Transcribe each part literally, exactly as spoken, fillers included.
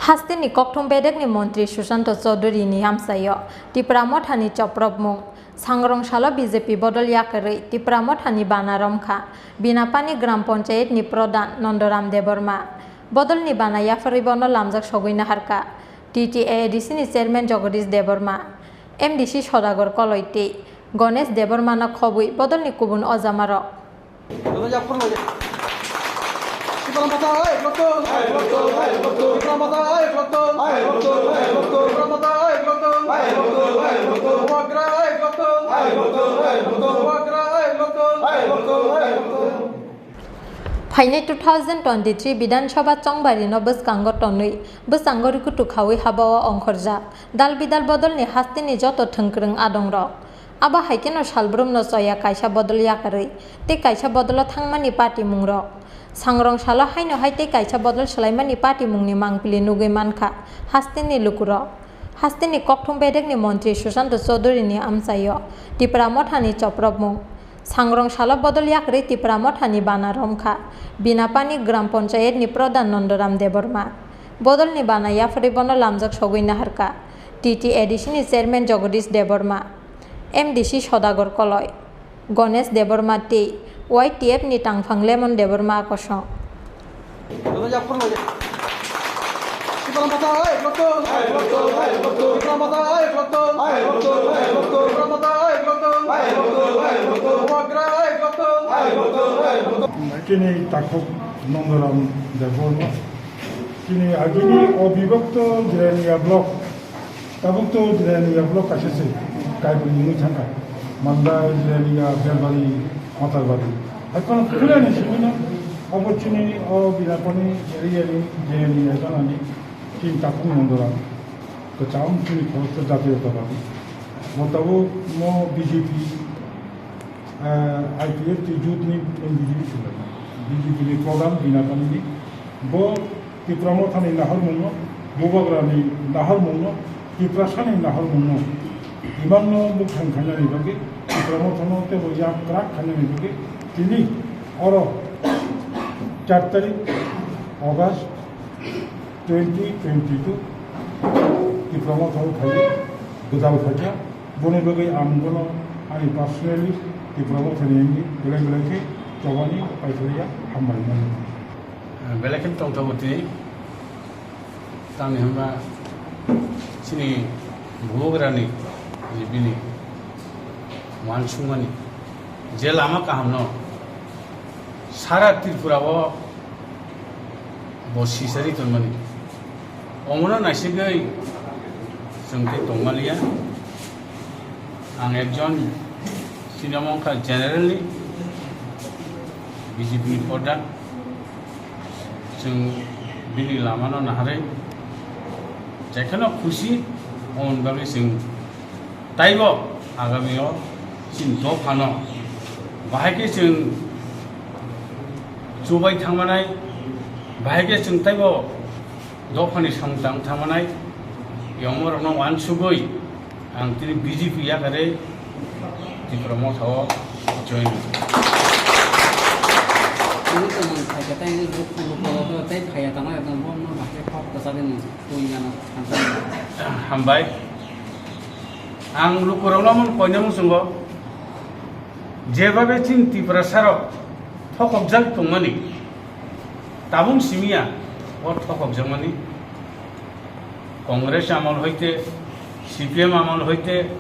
Hasteni kokthum bedekni montri Susanto Chowdhury ni amchaio Tipra Mothani chopropmung. Sangrong salo B J P bodol yakarwi Tipra Mothani bana romkha. Binapani Gram Panchayat ni Pradhan Nandoram Debbarma bodolni bana yapharwi bono lamjak sogwi naharkha. T T A A D C ni Chairman Jagadish Debbarma, M D C Sodagar Koloi tei Ganesh Debbarma no khobwi bodolni kubun ojamarok. Phainai two thousand twenty-three Bidhan Sabha chongbari no bwskango tonwi, bwskango rikutu khawi habao ongkhorjak dal bidal bodolni hasteni joto thwngkwrwng adongrok. Abo hai kheno salbrumno choya kaisa bodol yakarwi tei kaisa bodolo thangmani patimungrok. Sangrong salo haino hai tei kaisa bodol swlaimani patimungni mangpili nugwi mankha hasteni lukurok. Hasteni kokthum bedekni montri Susanto Chowdhury ni amchaio Tipra Mothani chopropmung. Sangrong salo bodol yakarwi Tipra Mothani bana romkha Binapani Gram Panchayat ni Pradhan Nandoram Debbarma. Bodolni bana yapharwi bono lamjak sogwi naharkha T T A A D C ni Chairman Jagadish Debbarma, M D C Sodagar Koloi, Ganesh Debbarma tei Y T F ni tangphang Lemon Debbarma kosong. Chini takhuk Nandoram Debbarma, chini agini obibhakto Jirania block, tabuk to Jirania block kaisa se, kaibri nungwi thangkha, Mandai, Jirania, Belbari, Matarbari. Hai kono khulani simi no, obo chini o Binapani area ni Jirania ganani chini takhuk Nandoram. Kwcham chini khoroksa jatiyotabadi. Bo tabuk mo B J P, eh, I P F tei jut ni M D G ni swnam. B J P ni program Binapani ni. Bo Tipra Mothani nahormungno, Bubagrani nahormungno, Tiprasani nahormungno, imangno bwkhang khainani bagwi, Tipra Mothano teibo yak kwrak khainani bagwi, tini oro char tarik August twenty twenty-two Tipra Motha o phaiwi gwdal phaikha. Boni bagwi ang bono ani personally Tipra Mothani wngwi belai belai khe chobani paithorya hambai mano. Belai khe tongthogo tini. Tamni hwnba chini Bubagrani je bini uansukmani je lama kahamno sara Tripura o bo sisari tongmani. Omono naisigwi chwng tei tongmaliya. Ang ekjon senior mongkha generally B J P ni proda. Chwng bini lamano naharwi jekheno khusi, omoni bagwi chwng taibo agamio chini dophano bahai khe chwng chubai thangmanai, bahai khe chwng taibo dophani samung tang thangmanai, yongmarokno uansugwi ang tini B J P yakarwi Tipra Motha o join. Tini to nang phaikha tei luku luku tei phaiya tangma ekdom bomno bahai khe kok kwchari nang twi gana thansa. Hambai. Ang lukurokno omo koinai muchungo, jebabe chini Tiprasarok thokokjak tongmani, tabuk simiya o thokokjakmani. Congress amol hoite, C P M amol hoite,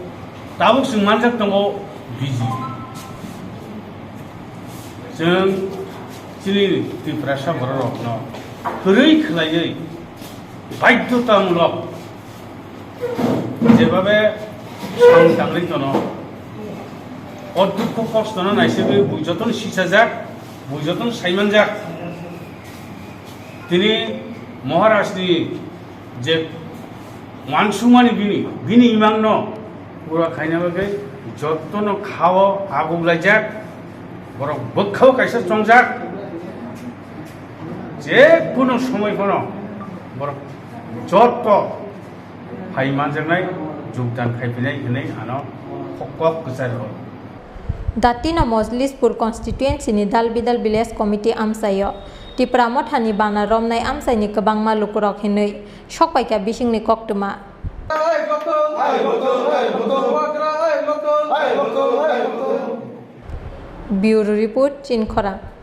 tabuk chwng manjak tongo B J P. Chwng chini Tiprasa bororokno kwrwi khwlaiwi baidhotamulok jebabe samung tangwi tono, o dukhu kostono naisingwi bui jotono sichajak, bui jotono saimanjak. Tini Maharajni je uansukmani bini, bini imangno pura khaina bagwi jotono khao aguklaijak, borok bwkhao kaisa chongjak, je kuno somoi phano borok joto phai manjaknai, jogdan khaiphinai hwnwi ano kok kwcharo. Datino Mojlispur constituency ni Dalbidal village committee amchaio Tipra Mothani bana romnai amchaini kwbangma lukurok hinwi sokpaikha bisingni koktwma. Bureau Report, Chinkhorang.